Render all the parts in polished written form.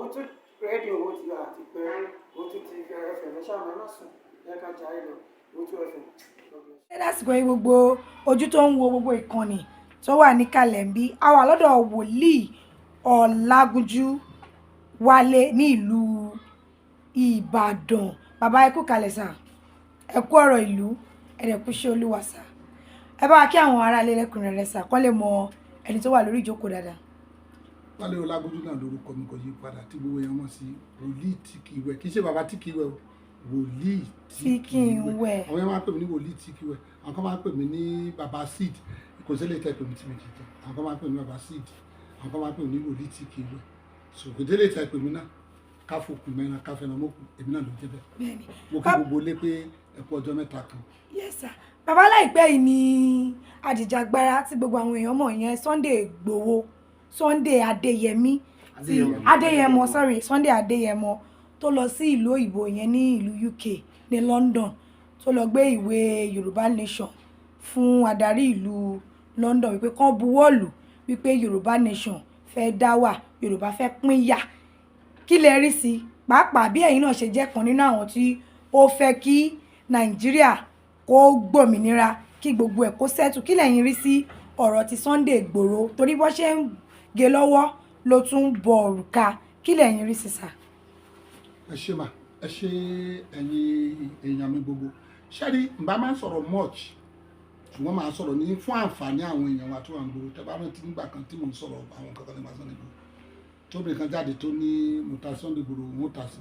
Owótú rédíò, ó ti àti pé Owótú ti FM. Ẹ ṣáà ẹ má sùn, ẹ ká jayé lọ. Owótú FM. God bless. Ṣé lásìkò yìí, gbogbo ojú tó ń wo gbogbo ìkànnì tó wà níkàlẹ̀ ń bí, a wà lọ́dọ̀ Wòlíì Ọ̀làgúnjú Wálé ní ìlú Ìbàdàn. Bàbá, ẹ kú kalẹ̀ sà, ẹ kú ọ̀rọ̀ ìlú, ẹ dẹ̀ kú ṣé Olúwa sà. Ẹ bá wa kí àwọn aráalé lẹ́kùnrẹ́rẹ́ sà, kán lè mọ ẹni tó wà lórí ìjókòó dáadáa. Wálé Ọlágúnjú náà lórúkọ mi, kò yí padà, tí gbogbo èèyàn mọ̀ sí wòlíì tí kì í wẹ̀. Kì í ṣe bàbá tí kì í wẹ̀ o, wòlíì tí kì í wẹ̀. Àwọn yẹn máa ń pè mí ní wòlíì tí kì í wẹ̀, àwọn kan máa ń pè mí ní bàbá seed. Kò sí lè tẹ́ pè mí tí mi kì í jẹ. Àwọn kan máa ń pè mí ní bàbá seed, àwọn kan máa ń pè mí ní wòlíì tí kì í wẹ̀. So kò délé tẹ́ pè mí náà, ká fòkù mẹ́ran, ká fẹ́ràn mọ́kù, èmi náà ló jẹ́ bẹ́ẹ̀. Mo kí gbogbo lé pé ẹ kú ọjọ́ mẹ́ta kan. Yes sir. Bàbá, láìpẹ́ yìí ni ajìjàgbara tí gbogbo àwọn èèyàn mọ̀ yẹn, Sunday Igboho, Sunday Adéyẹmí tí Adéyẹmọ. Adéyẹmọ, sorry, Sunday Adéyẹmọ, tó lọ sí ìlú òyìnbó yẹn ní ìlú UK ní London, tó lọ gbé ìwé Yorùbá Nation fún adarí ìlú London wípé kán buwọ́lù wípé Yorùbá Nation fẹ́ dá wà, Yorùbá fẹ́ pín yà. Kí lẹ rí sí, pàápàá bí ẹ̀yin náà ṣe jẹ́ kan nínú àwọn tí ó fẹ́ kí Nàìjíríà kó gbòmìnira, kí gbogbo ẹ̀ kó settle? Kí lẹ̀yin rí sí ọ̀rọ̀ ti Sunday Igboho, torí bó ṣe ń gé lọ́wọ́ ló tún ń bọ òrùka? Kí lẹ̀yin rí sí sà? Ẹ ṣe mà, ẹ ṣe, ẹ̀yin èèyàn mi gbogbo. Ṣẹ́rí nbá máa ń sọ̀rọ̀ much, ṣùgbọ́n máa sọ̀rọ̀ ní fún àǹfààní àwọn èèyàn wa tó wà ń gbòòrò. Tẹ́ bá rántí nígbà kan tí mò ń sọ̀rọ̀ àwọn kankan nípa Sunday Igboho, tóbi kan jáde tó ní mo ta Sunday Igboho, òun ó ta sí,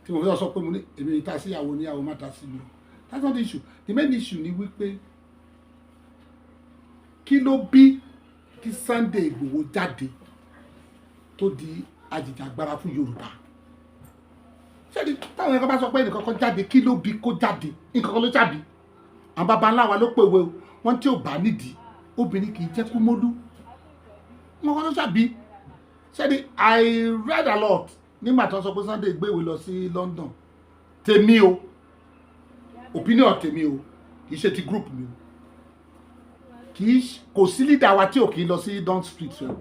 tí mo fẹ́ sọ pé mo ní èmi ta sí ìyàwó níyàwó, má ta sí mi o. That's not the issue. The main issue ni wípé kí ló bí kí Sunday Igboho jáde tó di ajìjàgbara fún Yorùbá? Ṣé táwọn ẹ̀kọ́ bá sọ pé ẹnìkan kan jáde, kí ló bí kó jáde? Nǹkan kan ló jáde. Àwọn baba ńlá wa ló pèwé o, wọ́n tí ò bá nídìí, obìnrin kì í jẹ́ kú mólú. Wọn kọ́ ló ṣàbí. Ṣé I read a lot nígbà tó ń sọ pé Sunday gbéwèé lọ sí London. Tèmi o, opinion tèmi o, kì í ṣe ti group mi o, kì í kò sí leader wa tí ò kì í lọ sí Downing Street o.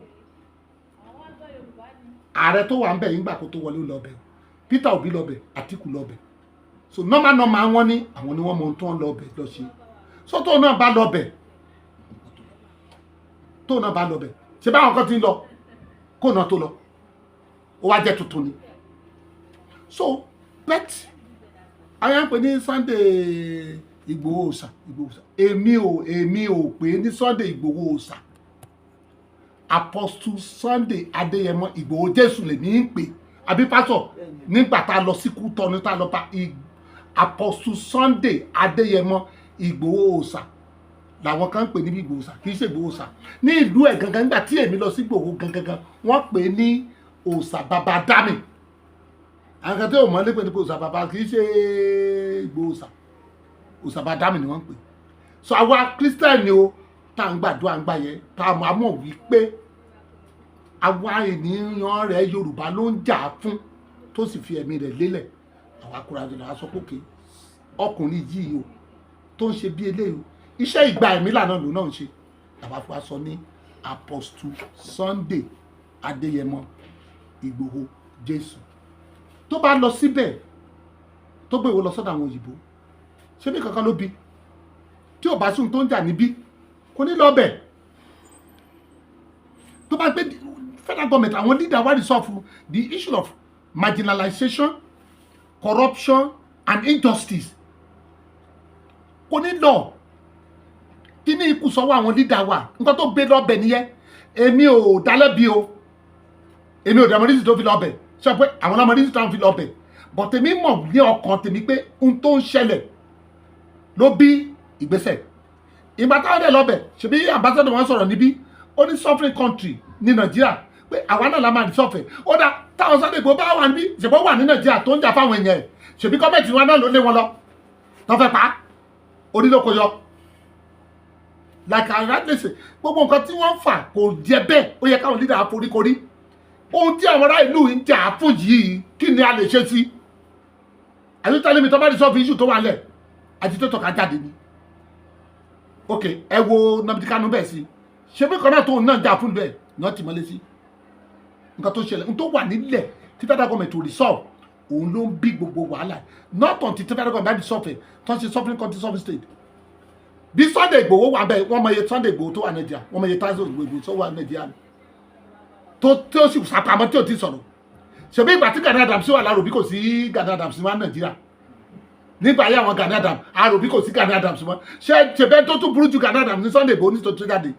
Ààrẹ tó wà ń bẹ̀ yín gbà kó tó wọlé, ó lọ bẹ̀. Peter Obi lọ bẹ̀, Atiku lọ bẹ̀. So normal normal, wọn ní àwọn ni wọ́n mọ ohun tó ń lọ bẹ̀ lọ ṣe. So tóun náà bá lọ bẹ̀, tóun náà bá lọ bẹ̀, ṣé báwọn kan ti ń lọ kó náà tó lọ, ó wá jẹ́ tuntun ni. So but àwọn yẹn ń pè ní Sunday Igboho Òòṣà, Igboho Òòṣà. Èmi ò pè ní Sunday Igboho Òòṣà. Apostle Sunday Adéyẹmọ Ìgbòho Jésù lèmi ń pè, àbí pásọ? Nígbà tá a lọ sí Kútọ́nù, tá a lọ bá Apostle Sunday Adéyẹmọ Ìgbòho Òòṣà làwọn kan ń pè níbi Ìgbòho Òòṣà. Kì í ṣe Ìgbòho Òòṣà ní ìlú ẹ̀ gangan. Nígbà tí èmi lọ sí Ìgbòho gangan, wọ́n pè é ní Òòṣà Bàbá Dámì. Àwọn kan tí ò mọ̀ nípa nípa Òòṣà Bàbá, kì í ṣe Ìgbòho Òòṣà, Òòṣà Bàbá Dámì ni wọ́n ń pè. So àwa Christian o, tá à ń gbàdúrà ń gbà yẹn, tá a máa mọ̀ wípé àwa ènìyàn rẹ̀ Yorùbá ló ń jà fún, tó sì fi ẹ̀mí rẹ̀ lélẹ̀. Àwa kúra jùlọ aṣọ pókè ọkùnrin yìí o, tó ń ṣe bí eléyìí o, iṣẹ́ ìgbà ẹ̀mí lànà lòun náà ń ṣe. Làwa fún wa sọ ní Apostle Sunday Adéyẹmọ Ìgbòho Jésù. Tó bá lọ síbẹ̀, tó gbé ìwé lọ sọ́dọ̀ àwọn òyìnbó, ṣé bí kankan ló bí tí ò bá sùn tó ń jà níbí, kò ní lọ bẹ̀. Tó bá gbé federal government, àwọn leader wa resolve the issue of marginalization, corruption and injustice, kò ní lọ. Kí ní ikú sọ́wọ́ àwọn leader wa? Nǹkan tó gbé lọ́bẹ̀ nìyẹn. Èmi ò dálẹ́bi o, èmi ò dàmọ́ reason tó fi lọ́bẹ̀ sọ pé àwọn ọmọ reason tó fi lọ́bẹ̀, but èmi mọ̀ ní ọkàn tèmi pé ohun tó ń ṣẹlẹ̀ ló bí ìgbésẹ̀. Ìgbà táwọn dẹ̀ lọ́bẹ̀, ṣebí ambassador wọn sọ̀rọ̀ níbí, ó ní sovereign country ní Nàìjíríà, pé àwa náà la máa resolve. Ó dá táwọn Sunday Igboho bá wà níbí, ṣèbó wà ní Nàìjíríà tó ń jà fáwọn èèyàn ẹ̀, ṣèbí government wa náà ló lé wọn lọ tó fẹ́ pa á onílòkò yọ. Like I rightly say, gbogbo nǹkan tí wọ́n ń fà kò jẹ́ bẹ́ẹ̀. Ó yẹ káwọn leader àforíkorí ohun tí àwọn ará ìlú ń jà fún yìí, kí ni a lè ṣe sí? Àti tẹ́lẹ̀ mi, tó bá resolve issue tó wà lẹ̀, àti tó tọ́ka jáde ni. Ok, ẹ wo Nnamdi Kanu bẹ́ẹ̀ sí, ṣebí kan náà tóun náà jà fún bẹ́ẹ̀ náà tì mọ́lé sí. Nǹkan tó ṣẹlẹ̀, n tó wà nílẹ̀ Tí federal government ò resolve, òun ló ń bí gbogbo wàhálà. Not until tí federal government bá resolve ẹ̀, tó ń ṣe sovereign country, sovereign state. Bí Sunday Igboho wà bẹ́ẹ̀, wọ́n mọ iye Sunday Igboho tó wà Nàìjíríà, wọ́n mọ iye Sunday Igboho tó wà Nàìjíríà tó sì sàpamọ́ tí ò ti sọ̀rọ̀. Ṣebí ìgbà tí Gani Adams wà láròbí, kò sí Gani Adams wà Nàìjíríà. Nígbà ayé àwọn Gani Adams, àròbí kò sí Gani Adams mọ́. Ṣé ṣèbẹ́ tó tún burú ju Gani Adams ní Sunday Igboho ní tó jáde,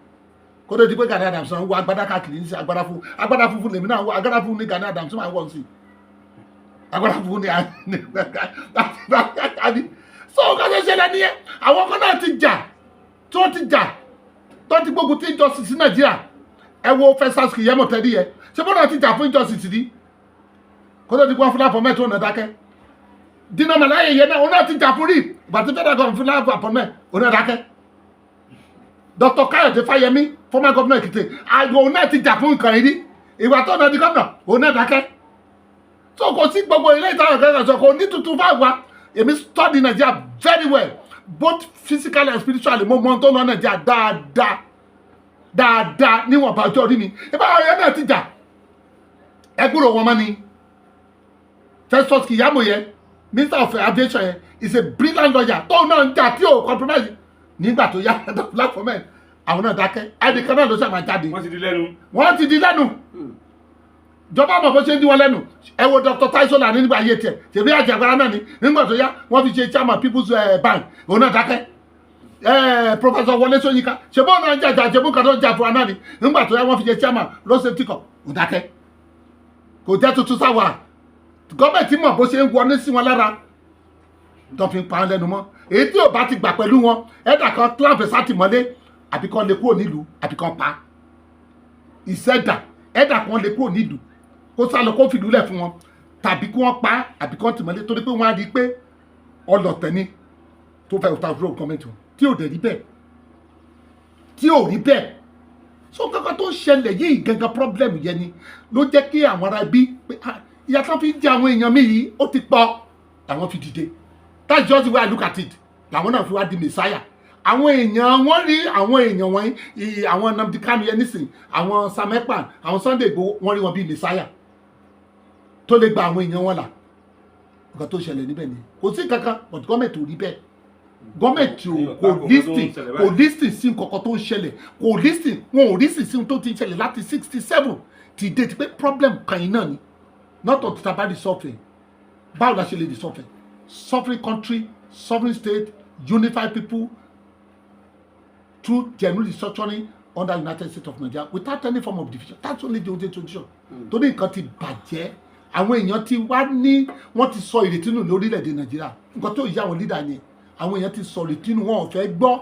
kó tó di pé Gani Adams náà ń wọ agbádá káàkiri ní sí agbádá fún agbádá funfun lèmi náà wọ agbádá funfun ní Gani Adams máa ń wọ̀ sí agbádá funfun ní àbí. So nǹkan tó ṣẹlẹ̀ nìyẹn. Àwọn kan náà ti jà, tí wọ́n ti jà, tó ti gbógun tí injustice sí Nàìjíríà. Ẹ wo Festus Keyamo tẹ́lẹ̀ yẹ, ṣé bọ́dọ̀ ti jà fún injustice ní kó tó di pé wọ́n fún lápọ̀ mẹ́tò ọ̀nà dákẹ́. Dino Melaye yẹn náà, òun náà ti jà fún rí ìgbà tí federal government fún lápọ̀ mẹ́, òun náà dákẹ́. Dr. Káyọ̀dé Fáyẹmí, former governor Èkìtì, àgbò, òun náà ti jà fún nǹkan yìí rí. Ìgbà tó náà di gómìnà, òun náà dákẹ́. So kò sí gbogbo ilé ìtàn ọ̀gá sọ, kò ní tuntun fáwa. Èmi study Nigeria very well, both physically and spiritually. Mo mọ ohun tó ń lọ Nigeria dáadáa dáadáa níwọ̀nba ọjọ́ orí mi. Ìbá àwọn yẹn náà ti jà, ẹ gbúrò wọn mọ́ ni. Festus Keyamo yẹn, minister of aviation yẹn, is a brilliant lawyer tóun náà ń jà tí ò compromise. Nígbà tó yá, platform ẹ̀, àwọn náà dákẹ́. Ẹnìkan náà ló ṣàmà jáde. Wọ́n ti di lẹ́nu. Wọ́n ti di lẹ́nu. Ìjọba mọ̀ bó ṣe ń dí wọn lẹ́nu. Ẹ wo Dr. Tyson Lani nígbà ayé tiẹ̀, ṣèbí àjàgbára náà ni. Nígbà tó yá, wọ́n fi ṣe chairman People's Bank, òun náà dákẹ́. Professor Wọlé Ṣóyínká, ṣèbó náà ń jàjà, ṣèbó kan tó ń jà fún wa náà ni. Nígbà tó yá, wọ́n fi ṣe chairman Road Safety Corps, òun dákẹ́. Kò jẹ́ tuntun sáwà. Gọ́ọ̀mẹ̀ntì mọ̀ bó ṣe ń wọlé sí wọn lára tó fi ń pa án lẹ́nu mọ́. Èyí tí ò bá ti gbà pẹ̀lú wọn, ẹ̀dà kan clamp sátìmọ́lé, àbí kan lè kúrò nílùú, àbí kan pa ìṣẹ̀dá. Ẹ̀dà kan lè kúrò nílùú, kó sá lọ, kó fìlú lẹ̀ fún wọn, tàbí kí wọ́n pa, àbí kí wọ́n tìmọ́lé, torí pé wọ́n á rí i pé ọlọ̀tẹ̀ ni tó fẹ́ overthrow gọ́ọ̀mẹ̀ntì wọn, tí ò dẹ̀ rí bẹ́ẹ̀, tí ò rí bẹ́ẹ̀. So kankan tó ń ṣẹlẹ̀ yìí gangan, problem yẹn ni ló jẹ́ kí àwọn ará bí pé, ah, ìyà tó fi ń jẹ àwọn èèyàn mi yìí, ó ti pọ̀, làwọn fi dìde. That's just the way I look at it. Làwọn náà fi wá di messiah. Àwọn èèyàn wọ́n rí àwọn èèyàn wọ̀nyí, àwọn Nnamdi Kanu yẹn nísìn, àwọn Sam Ekpa, àwọn Sunday Igboho, wọ́n rí wọn bíi messiah tó lè gba àwọn èèyàn wọn là. Nǹkan tó ṣẹlẹ̀ níbẹ̀ ni kò sí kankan, but gọ́ọ̀mẹ̀ntì ò rí bẹ́ẹ̀. Gọ́ọ̀mẹ̀ntì ò kò listen, kò listen sí nǹkan kan tó ń ṣẹlẹ̀, kò listen. Wọn ò listen sí ohun tó ti ń ṣẹlẹ̀ láti 67 ti dé ti pé problem kan yìí náà ni. Not until tá a bá resolve ẹ̀. Báwo la ṣe lè resolve ẹ̀? Sovereign country, sovereign state, unified people through genuine restructuring under United States of Nigeria without any form of division. That's only the only solution. Torí nǹkan ti bàjẹ́, àwọn èèyàn ti wá ní wọ́n ti sọ ìrètí nù lórílẹ̀‐èdè Nàìjíríà. Nǹkan tó yí àwọn leader yẹn, àwọn èèyàn ti sọ ìrètí nù, wọn ò fẹ́ gbọ́.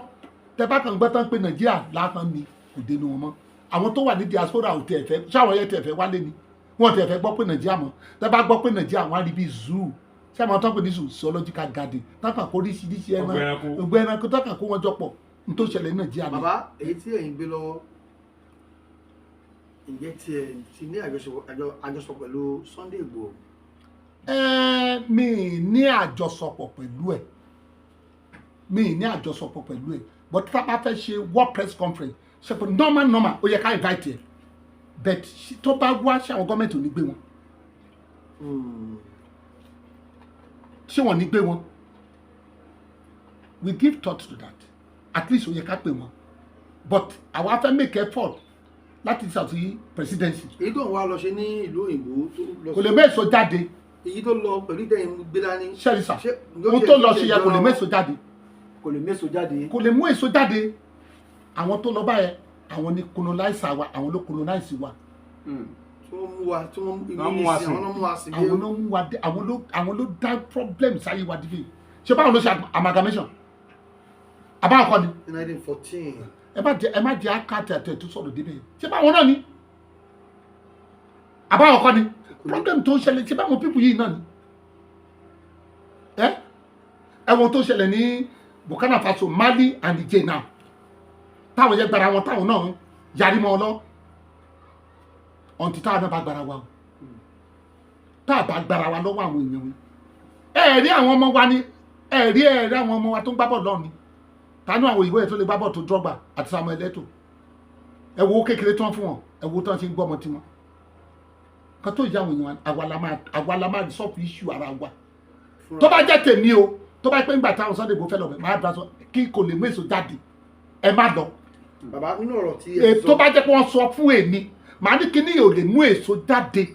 Tẹ bá kàn gbọ́ tán pé Nàìjíríà lásán ni, kò dénú wọn mọ́. Àwọn tó wà ní diaspora ò tiẹ̀ fẹ́ ṣáwọn yẹn tiẹ̀ fẹ́ wálé ni, wọn tiẹ̀ fẹ́ gbọ́ pé Nàìjíríà mọ́. Tẹ bá gbọ́ pé Nàìjíríà, wọn á rí bí zoo. Ṣé àwọn tó ń pè ní zoo, zoological garden, tán kàn kó oríṣiríṣi ẹran. Ọgbà ẹranko. Ọgbà ẹranko, tán kàn kó wọn jọ pọ̀. N tó ṣẹlẹ̀ ní Nàìjíríà ni. Bàbá, èyí tí ẹ̀yin gbé lọ́wọ́, ǹjẹ́ tí ẹ ti ní àjọsọ pẹ̀lú Sunday Igboho? Ẹ mi ní àjọsọpọ̀ pẹ̀lú ẹ̀, mi ní àjọsọpọ̀ pẹ̀lú ẹ̀, but tá a bá fẹ́ ṣe world press conference, ṣe pé normal normal, ó yẹ ká invite ẹ̀. But tó bá wá, ṣé àwọn gọ́ọ̀mẹ̀ntì ò ní gbé wọn? Ṣé wọ́n ní gbé wọn? We give thought to that. At least ó yẹ ká pè wọ́n, but àwa fẹ́ make effort láti ṣàtúnyí presidency. Èyí tó ń wá lọ ṣe ní ìlú òyìnbó tó lọ Kò lè mẹ́sọ̀ jáde. Èyí tó lọ pẹ̀lú ìtẹ̀yìn gbé dání. Ṣẹ́rí sà, Ṣé- ohun tó lọ ṣe yẹ, kò lè mẹ́sọ̀ jáde. Kò lè méso jáde. Kò lè mú èso jáde. Àwọn tó lọ báyẹn, àwọn ni colonizer wa, àwọn ló colonize wa. Tí wọ́n mú wa, tí wọ́n Wọ́n mú wa sìn. Àwọn náà mú wa sìn. Àwọn ló mú wa dé, àwọn ló dá problem sáyé wa dìde. Ṣé báwọn ló ṣe amalgamation? Àbáwọn kọ́ ni? Ní 1914. Ẹ má jẹ àkàtì àti ẹ̀tún sọ̀rọ̀ débẹ̀. Ṣé báwọn náà ni? Àbáwọn kọ́ ni? Problem tó ń ṣẹlẹ̀, ṣé báwọn people yìí náà ni? Ẹ wọ́n tó ṣẹlẹ̀ ní Burkina Faso, Mali and Niger now, táwọn yẹn gbára wọn, táwọn náà yarí mọ́ ọ lọ. Ọ̀ǹtí táwọn náà bá gbára wa o, tá a bá gbára wa lọ́wọ́ àwọn èèyàn wọn. Ẹ rí àwọn ọmọ wa ni, ẹ rí àwọn ọmọ wa tó ń gbá bọ́ọ̀lù lọ́ọ̀ ni. Tánú àwọn òyìnbó yẹn tó lè gbá bọ́ọ̀lù tó Drogba àti Samuel Eto'o? Ẹ wo kékeré tí wọ́n fún wọn, ẹ wo tí wọ́n ṣe ń gbọ́ ọmọ tiwọn. Kan tó yà àwọn èèyàn, àwa la máa resolve issue ara wa. Tó bá jẹ́ tèmi o, tó bá pẹ́ ńgbà táwọn Sunday Igboho fẹ́ lọ bẹ̀, máa dá sọ kí kò lè mú èso jáde, ẹ má lọ. Bàbá, nínú ọ̀rọ̀ tí ẹ Tó bá jẹ́ pé wọ́n sọ fún èmi, màá ní kíní ò lè mú èso jáde,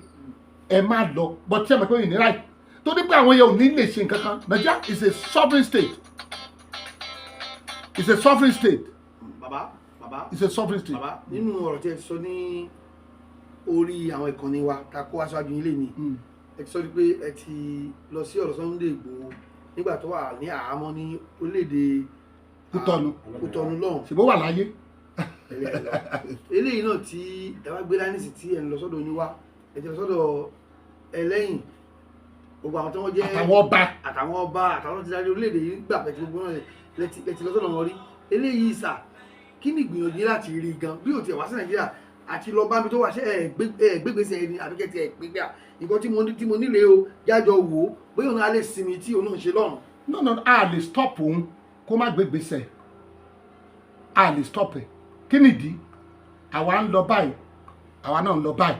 ẹ má lọ. But tí ẹ mọ̀ pé ìnira yìí tó ní pé àwọn yẹn ò ní lè ṣe nǹkan kan. Nigeria is a sovereign state, it's a sovereign state. Bàbá, bàbá. It's a sovereign state. Bàbá, nínú ọ̀rọ̀ tí ẹ sọ ní orí àwọn ìkànnì wa ta kó aṣáájú yín lè ní, ẹ ti sọ pé ẹ ti lọ sí ọ̀rọ̀ Sunday Igboho nígbà tó wà ní àhámọ́ ní orílẹ̀-èdè Kútọ́nù. Kútọ́nù lọ́hùn. Ṣèbó wà láyé. Eléyìí náà tí ẹ wá gbé dání sí, tí ẹ ń lọ sọ́dọ̀ oníwá, ẹ ti lọ sọ́dọ̀ ẹlẹ́yìn, gbogbo àwọn tí wọ́n jẹ́ àtàwọn ọba. Àtàwọn ọba, àtàwọn tí darí orílẹ̀-èdè yìí gbà pẹ̀tù, gbogbo náà lẹ ti lọ sọ́dọ̀ wọn rí. Eléyìí sà, kí ni ìgbìyànjú yín láti rí gan bí ò tiẹ̀ wá sí Nàìjíríà àti lọ bá mi tó wà? Ṣé ẹ gbégbèsè ẹni àbí kẹ́ ti ẹ gbégbé à nǹkan tí mo nílé o, jájọ wò ó, bóyá òun á lè sinmi tí òun náà ń ṣe lọ́rùn? No, a lè stop òun kó má gbé gbèsè, a lè stop ẹ. Kí nìdí? Àwa ń lọ báyìí, àwa náà ń lọ báyìí.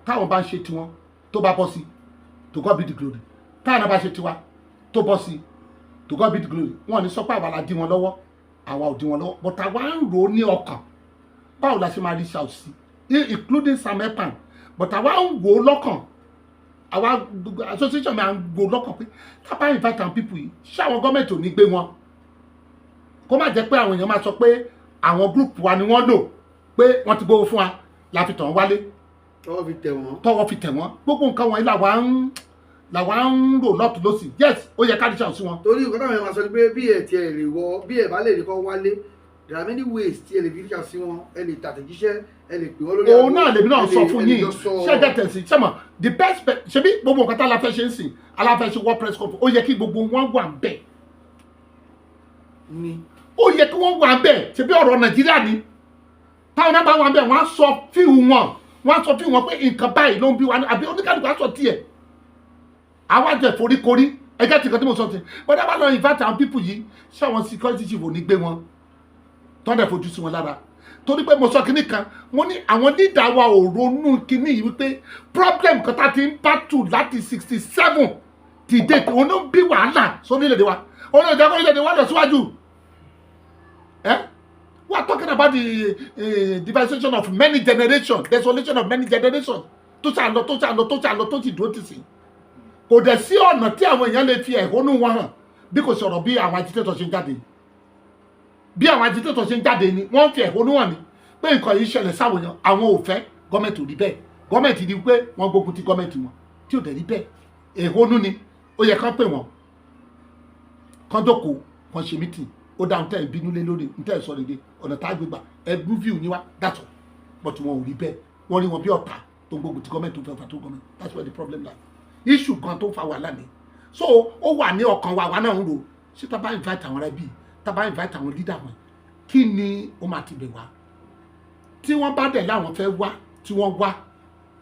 Táwọn bá ń ṣe tiwọn, tó bá bọ́ sí, to God be the glory. Táwọn náà bá ṣe tiwa, tó bọ́ sí, to God be the glory. Wọn ò ní sọ pé àwa la dí wọn lọ́wọ́, àwa ò dí wọn lọ́wọ́, but àwa ń rò ó ní ọkàn báwo la ṣe máa reach out sí, including Sam Ekpan. But àwa ń wò ó lọ́kàn, àwa association mi à ń wò ó lọ́kàn pé tá a bá invite àwọn people yìí, ṣé àwọn gọ́ọ̀mẹ̀ntì ò ní gbé wọn, kó má jẹ́ pé àwọn èèyàn máa sọ pé àwọn group wa ni wọ́n lò, pé wọ́n ti gbówó fún wa la fi tàn wálé. Tọwọ́ fi tẹ̀ wọ́n. Tọwọ́ fi tẹ̀ wọ́n. Gbogbo nǹkan wọ̀nyí làwa ń rò lọ́tún lọ́sì. Yes, ó yẹ ká reach out sí wọn. Torí nǹkan táwọn èèyàn máa sọ ni pé bí ẹ tiẹ̀ lè wọ, bí ẹ bá lè rí kọ́ wálé, there are many ways tí ẹ lè fi reach out sí wọn. Ẹ lè tàtẹ̀jíṣẹ́, ẹ lè pè wọ́n lórí Òun aago, náà lèmi náà sọ fún ẹ lè yín. jọ sọ. Ṣé ẹ gẹ́tẹ̀ sí sẹ́mọ̀ the best ṣebí gbogbo nǹkan tá a la fẹ́ ṣe ń sìn, aláfẹ́ ṣe world press conference, ó yẹ kí gbogbo wọn wà ń bẹ̀. Ni. Ó yẹ kí wọ́n wà ń bẹ̀. Ṣebí ọ̀rọ̀ Nàìjíríà ni. Táwọn náà bá wà ń bẹ̀, wọ́n á sọ fíìwù wọn, wọ́n á sọ fíìwù wọn pé nǹkan báyìí ló ń bí wa, àbí oníkàlùkù á sọ tiẹ̀, àwa jẹ foríkorí. Ẹgẹ́ tí nǹkan tí mo sọ ti bọ́dá bá lọ invite àwọn people yìí, ṣé àwọn security chief ò ní gbé wọn tọ́ndẹ̀ fojú sí wọn lára? Torí pé mo sọ kinní kan, mo ní àwọn leader wa ò ronú kinní yìí wípé problem kan tá a ti ń battle láti 67 ti dé, òun ló ń bí wàhálà sórílẹ̀-èdè wa, òun ló jẹ́ kó orílẹ̀-èdè wa lọ síwájú. Eh? We are talking about the devastation of many generations, desolation of many generations, tó ṣà lọ, tó ṣà lọ, tó ṣà lọ, tó sì dúró tì sí. Kò dẹ̀ sí ọ̀nà tí àwọn èèyàn lè fi ẹ̀hónú wọn hàn bí kò sọ̀rọ̀. Bí àwọn agitator ṣe ń jáde, bí àwọn agitator ṣe ń jáde ni wọ́n ń fi ẹ̀hónú hàn ní pé nǹkan yìí ṣẹlẹ̀ sáwọn èèyàn, àwọn ò fẹ́. Gọ́ọ̀mẹ̀ntì ò rí bẹ́ẹ̀. Gọ́ọ̀mẹ̀ntì rí pé wọ́n gbógun ti gọ́ọ̀mẹ̀ntì wọn, tí ò dẹ̀ rí bẹ́ẹ̀. Ẹ̀hónú ni. Ó yẹ kán pè wọ́n, kán jókòó, kán ṣe meeting. Ó dáhùn tẹ́ ẹ̀ bínú lé lórí ń tẹ́ ẹ̀ sọ lédè ọ̀nà tá a gbé gbà, ẹ mú view yín wá dàtọ̀. But wọn ò rí bẹ́ẹ̀. Wọ́n rí wọn bí ọ̀tá tó ń gbógun ti gọ́ọ̀mẹ̀ntì, tó fẹ́ fà tó gọ́ọ̀mẹ̀ntì. That's where the problem lie. Issue gan tó fa wàhálà ni. So ó wà ní ọkàn wa, àwa náà ń rò, ṣé tá bá invite àwọn ará bíi, tá bá invite àwọn leader wọn, kí ni ó máa ti bẹ̀ wá? Tí wọ́n bá dẹ̀ láwọn fẹ́ wá, tí wọ́n wá,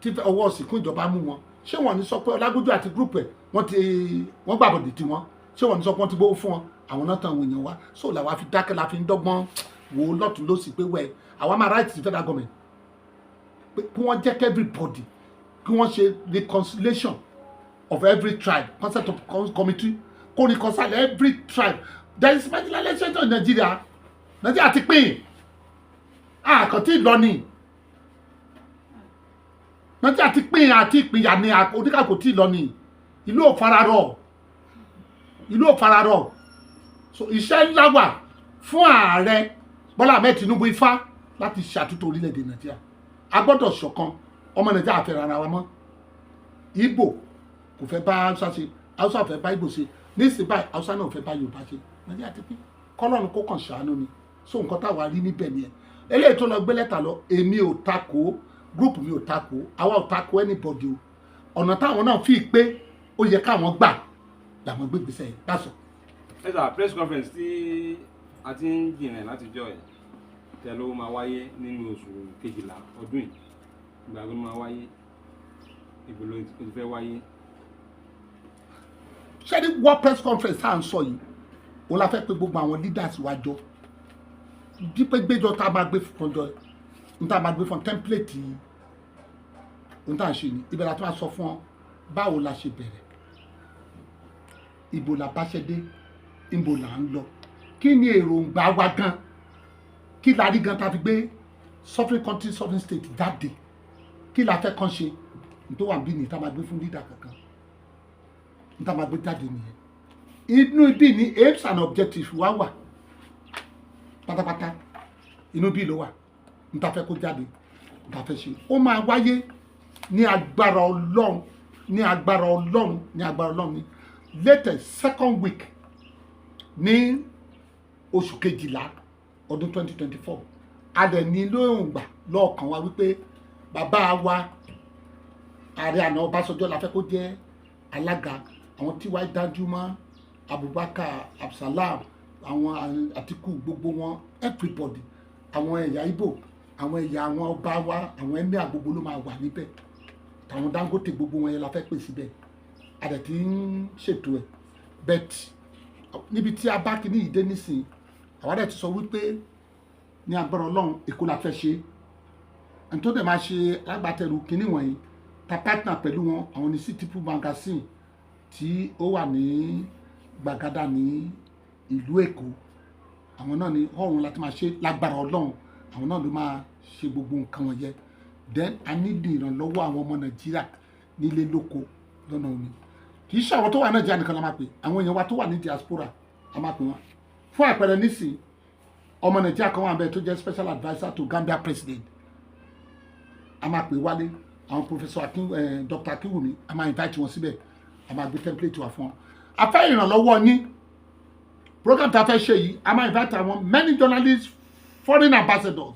tí ọwọ́ sìnkú ìjọba mú wọn, ṣé wọ́n ní sọ pé Ọlágójú àti group ẹ̀ wọ́n ti wọ́n gbàbọ̀dè tí wọ́n? Ṣé wọ́n ní sọ pé wọ́n ti gbówó fún wọn, àwọn náà tàn àwọn èèyàn wá? So làwa fi dákẹ́, la fi ń dọ́gbọ́n wò ó lọ́tún lọ́sì pé wẹ́ àwa máa write sí federal government pé kí wọ́n jẹ́ kí everybody, kí wọ́n ṣe reconciliation of every tribe, concept of committee kó reconcile every tribe. There is marginalization in Nigeria. Nigeria ti pín, àkàntì lọ ni. Nigeria ti pín àti ìpínyà ni, oníkàkò tí lọ ni. Ìlú ò fararọ, ìlú ò fararọ. So iṣẹ́ ńlá wà fún Ààrẹ Bọ́lá Ahmed Tinubu ifá láti ṣàtúntò orílẹ̀-èdè Nàìjíríà. A gbọ́dọ̀ ṣọ̀kan. Ọmọ Nàìjíríà fẹ́ rárá wa mọ́. Ìgbò kò fẹ́ bá Haúsá ṣe, Haúsá ò fẹ́ bá Ìgbò ṣe. Nísìnyí báyìí, Haúsá náà ò fẹ́ bá Yorùbá ṣe. Nàìjíríà ti pín, kọ́lọ́run kó kàn ṣàánú ni. So nǹkan táwa rí níbẹ̀ nìyẹn. Eléyìí tó lọ gbé lẹ́tà lọ, èmi ò takò, group mi ò takò, àwa ò takò anybody o. Ọ̀nà táwọn náà fi pé ó yẹ káwọn gbà làwọn gbé gbèsè yẹn. That's all. Ẹ sà, press conference tí a ti ń jìnrìn látijọ́ ẹ̀ tẹ ló máa wáyé nínú oṣù kejìlá ọdún yìí, ìgbà ló máa wáyé? Ibo ló ti fẹ́ wáyé? Ṣé ní world press conference tá à ń sọ yìí, òun la fẹ́ pé gbogbo àwọn leaders wa jọ, dípẹ́ gbéjọ tá a máa gbé fún jọ, n tá a máa gbé fún template Ohun tá à ń ṣe ni ibẹ̀ la tó máa sọ fún ọ báwo la ṣe bẹ̀rẹ̀, ibo la báṣẹ́ dé, ibo là ń lọ, kí ni èròǹgbà wa gan, kí la rí gan ta fi gbé sovereign country sovereign state jáde, kí la fẹ́ kàn ṣe. N tó wà bí ni tá a máa gbé fún leader kankan, n tá a máa gbé jáde nìyẹn. Inú ibi ni aims and objectives wa wà pátápátá, inú bí ló wà, n ta fẹ́ kó jáde, n ta fẹ́ ṣe. Ó máa wáyé ní agbára Ọlọ́run, ní agbára Ọlọ́run, ní agbára Ọlọ́run ní latest second week ní oṣù kejìlá ọdún 2024. A dẹ̀ ní lóògbà lọ́ọ̀kan wa wípé bàbá wa ààrẹ àná Ọbásanjọ́ la fẹ́ kó jẹ́ alága, àwọn tí wàá dájú mọ́ Abubakar Absalam, àwọn Àtíkù, gbogbo wọn, everybody, àwọn ẹ̀yà Ìgbò, àwọn ẹ̀yà àwọn ọba wa, àwọn emir gbogbo ló máa wà níbẹ̀, tàwọn Dangote gbogbo wọn yẹn la fẹ́ pè síbẹ̀. A dẹ̀ ti ń ṣètò ẹ̀, but níbi tí a bá kíní yìí dé nísìnyí, àwa dẹ̀ ti sọ wípé ní agbára Ọlọ́run Èkó la fẹ́ ṣe. Ẹni tó dẹ̀ máa ṣe alágbàtẹrù kíní wọ̀nyí, ta partner pẹ̀lú wọn, àwọn ní City People Magazine tí ó wà ní Gbàgádà ní ìlú Èkó, àwọn náà ní ọ̀run láti máa ṣe lágbára Ọlọ́run, àwọn náà ló máa ṣe gbogbo nǹkan wọ̀nyẹn. Then a need ìrànlọ́wọ́ àwọn ọmọ Nàìjíríà nílé lóko lọ́nà omi. Kì í ṣe àwọn tó wà Nàìjíríà nìkan la máa pè, àwọn èèyàn wa tó wà ní diaspora a máa pè wọ́n. Fún àpẹẹrẹ nísìn, ọmọ Nàìjíríà kan wà bẹ́ẹ̀ tó jẹ́ special adviser to Gambia president, a máa pè wálé. Àwọn professor Akin, Dr. Akinwumi, a máa invite wọn síbẹ̀, a máa gbé template wá fún wọn. A fẹ́ ìrànlọ́wọ́ ní program tá a fẹ́ ṣe yìí. A máa invite àwọn many journalists, foreign ambassadors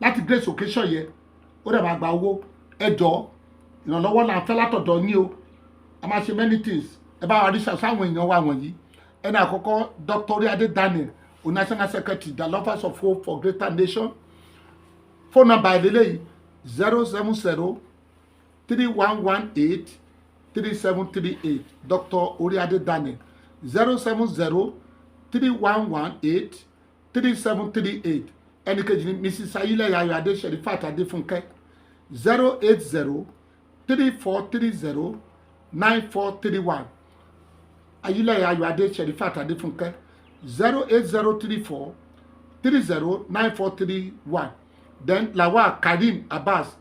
láti grace occasion yẹn. Ó dẹ̀ máa gba owó. Ẹ jọ̀ọ́, ìrànlọ́wọ́ là ń fẹ́ látọ̀dọ̀ yín o. A máa ṣe many things. Ẹ bá wa ríṣà sáwọn èèyàn wa wọ̀nyí. Ẹni àkọ́kọ́, Dr. Oríadé Daniel, o national secretary, the Lovers of Hope for Greater Nation. Phone number ìlélẹ́yìí: 07031183738. Dr. Oríadé Daniel, 07031183738. Ẹni kejì ni Mrs. Ayílẹ̀yà Ayọ̀adé Sherifat Adéfúnkẹ́, 08034309431. Ayílẹ̀yà Ayọ̀adé Sherifat Adéfúnkẹ́, 08034309431. Then Lawal Karim Abbas,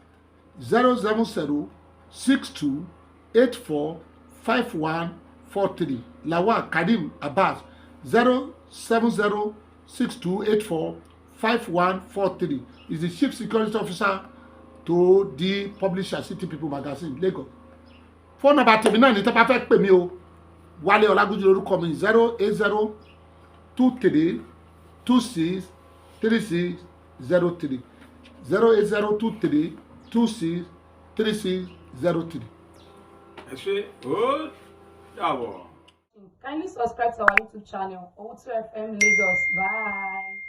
07062845143. Lawal Karim Abbas, 07062845143, is the chief security officer to the publisher, City People Magazine, Lagos. Phone number tèmi náà ní tẹ́ bá fẹ́ pè mí o. Wálé Ọlágúnjú lórúkọ mi, 08023263603, 08023263603. Ẹ ṣé, ó dàbọ̀. Kindly subscribe to our YouTube channel, O2 FM Lagos. Bye.